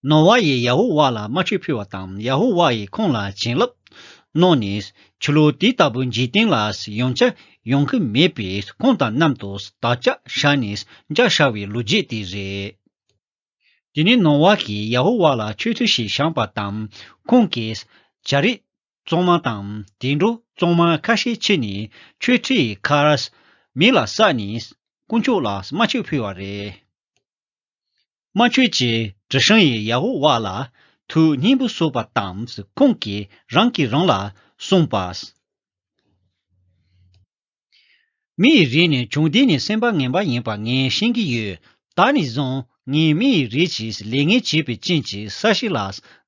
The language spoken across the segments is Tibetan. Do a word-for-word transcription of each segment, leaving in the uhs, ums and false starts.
ནོ་ཝཱ་ཡིས་ཡ་ཧོ་ཝཱ་ལ་དམར་མཆོད་ཕུལ་བ་དང་ཡ་ཧོ་ཝཱ་ཡིས་ཁོང་ལ་བྱིན་རླབས་གནང་ནས་ཆུ་ལོག་དེ་ལྟ་བུ་འཇིག་རྟེན་ལ་ཡང་བསྐྱར་ཡོང་གི་མེད་པས་ཁོང་དང་མཉམ་དུ་དམ་བཅའ་བཞག་ནས་འཇའ་ཤར་བའི་ལོ་རྒྱུས་དེ་རེད། དེ་ནས་ནོ་ཝཱ་གིས་ཡ་ཧོ་ཝཱ་ལ་མཆོད་ཁྲི་ཞིག་བཞེངས་པ་དང་ཁོང་གིས་བྱ་རིགས་གཙང་མ་དང་དུད་འགྲོ་གཙང་མ་ཁ་ཤས་ཁྱེར་ནས་མཆོད་ཁྲིའི་ཁར་མེ་ལ་བསྲེགས་ནས་དཀོན་མཆོག་ལ་དམར་མཆོད་ཕུལ་བ་རེད། དམར་མཆོད་ཀྱི་དྲི་ཞིམ་ཡིས་ཡ་ཧོ་ཝཱ་ལ་ཐུགས་མཉེས་པོ་གསོས་པ་དང་ཁོང་གིས་རང་གིས་རང་ལ་གསུངས་པ། མི་ཡི་རིགས་ནི་བྱུང་དུས་ནས་སེམས་པ་ངན་པ་ཡིན་པ་ངས་ཤེས་ཀྱི་ཡོད། ད་ནས་བཟུང་ངས་མི་ཡི་རིགས་ཀྱིས་ལས་ངན་བྱས་པའི་རྐྱེན་གྱིས་ས་གཞི་ལ་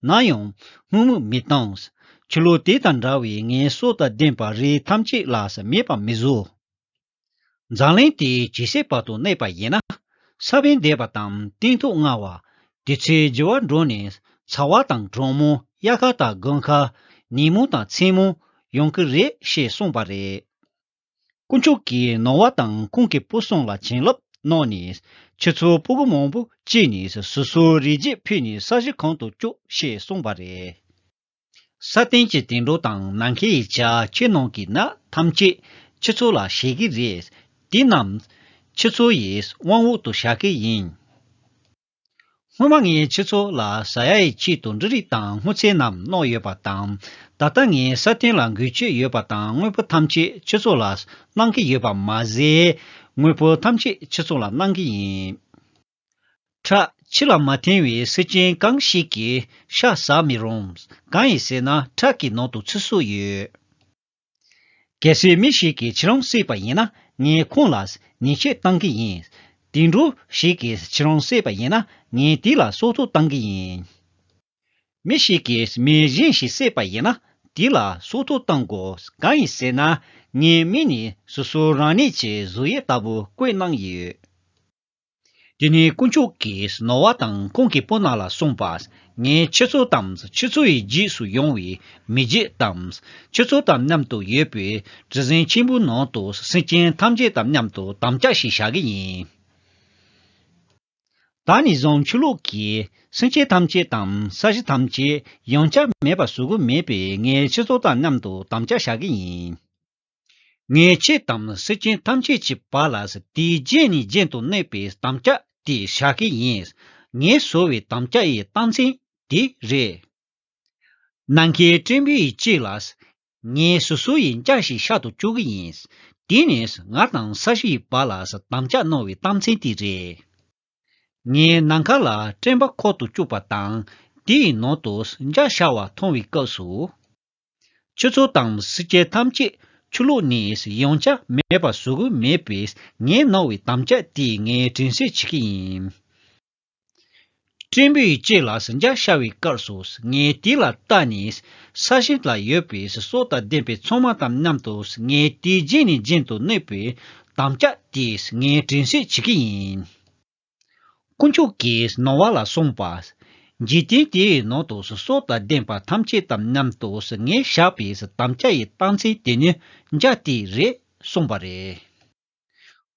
ནམ་ཡང་དམོད་མོ་མི་གཏོང་། ཆུ་ལོག་དེ་དང་འདྲ་བའི་ངའི་སྲོག་དང་ལྡན་པ་རིགས་ཐམས་ཅད་ལ་མེད་པ་མི་བཟོ། འཛམ་གླིང་དེ་ཇི་སྲིད་བར་དུ་གནས་པ་ཡིན་ན། ས་བོན་འདེབས་པ་དང་སྟོན་ཐོག་བརྔ་བ། དུས་ཚོད་འགྱུར་བ་འགྲོ་ནས་ཚ་བ་དང་གྲང་མོ། དབྱར་ཁ་དང་དགུན་ཁ། ཉིན་མོ་དང་མཚན་མོ་ཡོང་གི་རེད་ཞེས་གསུངས་པ་རེད། དཀོན་མཆོག་གིས་ནོ་ཝཱ་དང་ཁོང་གི་བུ་གསུམ་ལ་བྱིན་རླབས་གནང་ནས་ཁྱེད་ཚོ་ཕྲུ་གུ་མང་པོ་སྐྱེས་ནས་སོ་སོའི་རིགས་རྒྱུད་འཕེལ་ནས་ས་གཞི་གང་དུ་སྐྱོད་ཞེས་གསུངས་པ་རེད། ས་སྟེང་གི་དུད་འགྲོ་དང་ནམ་མཁའི་བྱ་ཁྱེད་རྣམས་ཀྱི་ནགས་ཐམས་ཅད་ཁྱེད་ཚོ་ལ་བཞེས་ཀྱི་རེད། དེ་རྣམས་ཁྱེད་ཚོ་ཡི་དབང་འོག་ཏུ་བཞག་གི་ཡིན། སྔོན་མ་ངས་ཁྱེད་ཚོ་ལ་ཟ་ཡ་ཡི་ཆེད་དུ་འབྲུ་རིགས་དང་སྔོ་ཚལ་རྣམས་གནང་ཡོད་པ་དང་། ད་ལྟ་ངས་ས་སྟེང་ལ་འགུལ་སྐྱོད་ཡོད་པ་དང་དངོས་པོ་ཐམས་ཅད་ཁྱེད་ཚོ་ལ་གནང་གི་ཡོད་པ་མ་ཟད། དངོས་པོ་ཐམས་ཅད་ཁྱེད་ཚོ་ལ་གནང་གི་ཡིན། ཁྲག་ཕྱི་ལ་མ་འཐེན་པའི་སེམས་ཅན་གང་ཞིག་གིས་ཤ་ཟ་མི་རུང་། གང་ཡིན་ཟེར་ན་ཁྲག་གི་ནང་དུ་ཚེ་སྲོག་ཡོད། གལ་སྲིད་མི་ཞིག་གིས་ཁྱེད་རང་བསད་པ་ཡིན་ན་ངས་ཁོང་ལ་ཉེས་ཆད་གཏང་གི་ཡིན། དུད་འགྲོ་ཞིག་གིས་ཁྱེད་རང་བསད་པ་ཡིན་ན་ངས་དེ་ལ་སྲོག་ཐོག་གཏང་གི་ཡིན། མི་ཞིག་གིས་མི་གཞན་ཞིག་བསད་པ་ཡིན་ན་དེ་ལ་སྲོག་ཐོག་གཏང་དགོས། གང་ཡིན་ཟེར་ན་ངས་མི་ནི་སོ་སོ་རང་ཉིད་ཀྱི་གཟུགས་དབྱིབས་ལྟ་བུ་བཀོད་གནང་ཡོད། དེ་ནས་དཀོན་མཆོག་གིས་ནོ་ཝཱ་དང་ཁོང་གི་བུ་རྣམས་ལ་གསུངས་པ། ངས་ཁྱེད་ཚོ་དང་ཁྱེད་ཚོ་ཡི་རྗེས་སུ་ཡོང་བའི་མི་རྒྱུད་དང་ཁྱེད་ཚོ་དང་མཉམ་དུ་ཡོད་པའི་གྲུ་གཟིངས་ཆེན་པོའི་ནང་དུ་སེམས་ཅན་ཐམས་ཅད་དང་མཉམ་དུ་དམ་བཅའ་ཞིག་བཞག་གི་ཡིན། ད་ནས་བཟུང་ཆུ་ལོག་གིས་སེམས་ཅན་ཐམས་ཅད་དང་ས་གཞི་ཐམས་ཅད་ཡང་བསྐྱར་མེད་པར་བཟོ་གི་མེད་པས་ངས་ཁྱེད་ཚོ་དང་མཉམ་དུ་དམ་བཅའ་བཞག་གི་ཡིན། ངས་ཁྱེད་དང་སེམས་ཅན་ཐམས་ཅད་ཀྱི་བར་ལ་དུས་རྒྱུན་ནས་རྒྱུན་དུ་གནས་པའི་དམ་བཅའ་དེ་བཞག་གི་ཡིན། ངས་བཟོ་བའི་དམ་བཅའ་ཡི་རྟགས་མཚན་དེ་རེད། ནམ་མཁའི་སྤྲིན་པའི་དཀྱིལ་ལ་ངས་སོ་སོ་ཡི་འཇའ་ཞིག་ཤར་དུ་བཅུག་གི་ཡིན། དེ་ནི་ང་དང་ས་གཞི་ཡི་བར་ལ་དམ་བཅའ་གནང་བའི་རྟགས་མཚན་དེ་རེད། ངས་ནམ་མཁའ་ལ་སྤྲིན་པ་འཁོར་དུ་བཅུག་པ་དང་དེའི་ནང་དུ་འཇའ་ཤར་བ་མཐོང་བའི་སྐབས་སུ། ཁྱེད་ཚོ་དང་སེམས་ཅན་ཐམས་ཅད་ཆུ་ལོག་ནས་ཡང་བསྐྱར་མེད་པར་བཟོ་གི་མེད་པས་ངས་གནང་བའི་དམ་བཅའ་དེ་ངས་དྲན་གསོ་བྱེད་ཀྱི་ཡིན། སྤྲིན་པའི་དཀྱིལ་ལ་འཇའ་ཤར་བའི་སྐབས་སུ་ངས་དེ་ལ་བལྟས་ནས་ས་གཞི་ལ་ཡོད་པའི་སྲོག་དང་ལྡན་པའི་ཚང་མ་དང་མཉམ་དུ་ངས་དུས་རྒྱུན་ནས་རྒྱུན་དུ་གནས་པའི་དམ་བཅའ་དེ་ངས་དྲན་གསོ་བྱེད་ཀྱི་ཡིན། དཀོན་མཆོག་གིས་ནོ་ཝཱ་ལ་གསུངས་པ། འཇིག་རྟེན་དེའི་ནང་དུ་སྲོག་དང་ལྡན་པ་ཐམས་ཅད་དང་མཉམ་དུ་ངས་བཞག་པའི་དམ་བཅའ་ཡི་རྟགས་མཚན་དེ་ནི་འཇའ་དེ་རེད་གསུངས་པ་རེད།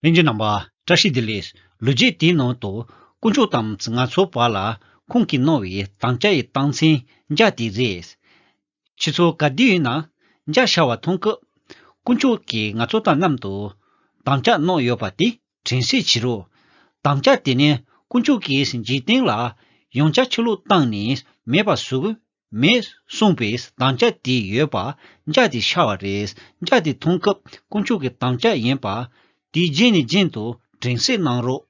ལྷན་རྒྱས་རྣམ་པ་བཀྲ་ཤིས་བདེ་ལེགས། ལོ་རྒྱུས་དེའི་ནང་དུ་དཀོན་མཆོག་དང་ང་ཚོའི་བར་ལ་ཁོང་གིས་གནང་བའི་དམ་བཅའ་ཡི་རྟགས་མཚན་འཇའ་དེ་རེད། ཁྱེད་ཚོ་ག་དུས་ཡིན་ན་འཇའ་ཤར་བ་མཐོང་སྐབས་དཀོན་མཆོག་གིས་ང་ཚོ་དང་མཉམ་དུ་དམ་བཅའ་གནང་ཡོད་པ་དེ་དྲན་གསོ་བྱེད་རོགས། དམ་བཅའ་དེ་ནི་དཀོན་མཆོག་གིས་འཇིག་རྟེན་ལ་ཡང་བསྐྱར་ཆུ་ལོག་བཏང་ནས་མེད་པ་བཟོ་གི་མེད་གསུངས་པའི་དམ་བཅའ་དེ་ཡོད་པ་འཇའ་དེ་ཤར་བ་རེད། འཇའ་དེ་མཐོང་སྐབས་དཀོན་མཆོག་གི་དམ་བཅའ་ཡིན་པ་དེ་རྒྱུན་ནས་རྒྱུན་དུ་དྲན་གསོ་གནང་རོགས།